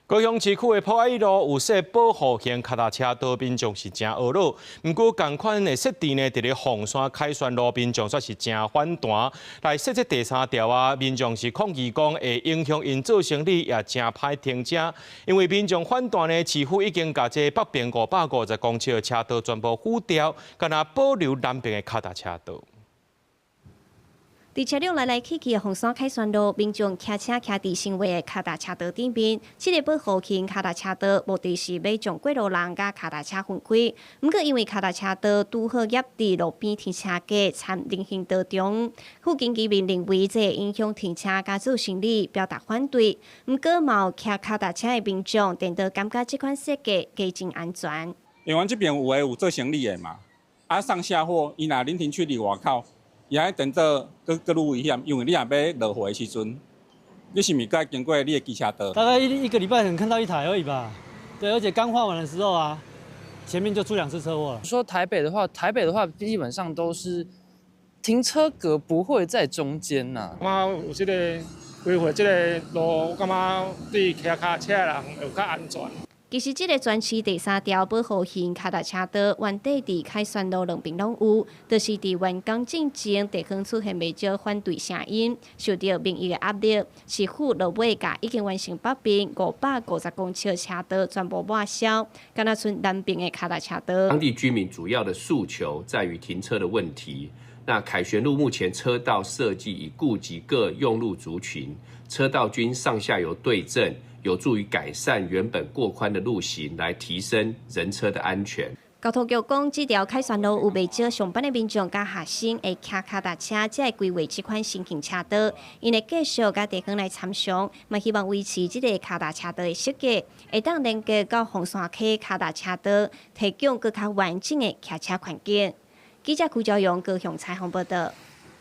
高雄市區的博愛路有設保護型跤踏車道，民眾是誠懊惱。毋過仝款的設置呢，佇咧鳳山凱旋路，民眾煞是誠反彈。來設這第三條啊，民眾是抗議講會影響𪜶做生理，也誠歹停車。因為民眾反彈呢，市府已經共這北邊550公尺的車道全部斧掉，干焦保留南邊的跤踏車道。佇車輛來來去去的鳳山凱旋路，民眾騎車騎佇新畫的跤踏車道頂面，這个保護型跤踏車道，目的是欲將過路人佮跤踏車分開。毋過因為跤踏車道拄好夾佇路邊停車格摻人行道中，附近居民認為這會影響停車佮做生理，表達反對。毋過嘛有騎跤踏車的民眾，顛倒感覺這款設計加真安全。因為阮這邊有的有做生理的嘛，啊上下貨，伊若臨停區佇外口。伊愛等到閣閣愈危險，因為你若欲落貨的時陣，你是毋是閣經過你的機車道？大概一個禮拜可能看到一台而已吧。對，而且剛畫完的時候啊，前面就出兩次車禍了。說台北的話，台北的話基本上都是停車格不會在中間吶。我有這个規劃這个路，我感覺對騎跤車的人會較安全。其實，這个全市第三條保護型跤踏車道，原底佇凱旋路兩邊攏有，就是佇完工進前，地方出現袂少反對聲音，受著民意的壓力，市府落尾共已經完成北邊550公尺車道全部抹消，干焦賰南邊的跤踏車道。當地居民主要的訴求在於停車的問題。那凱旋路目前車道設計已顧及各用路族群，車道均上下游對正。有助於改善原本過寬的路型，來提升人車的安全。交通局講，這條凱旋路有袂少上班的民眾佮學生會騎跤踏車，才會規劃這款新型車道。𪜶會繼續佮地方來參詳，嘛希望維持這个跤踏車道的設計，會當連結到鳳山溪跤踏車道，提供閣較完整的騎車環境。記者柯昭陽高雄採訪報道。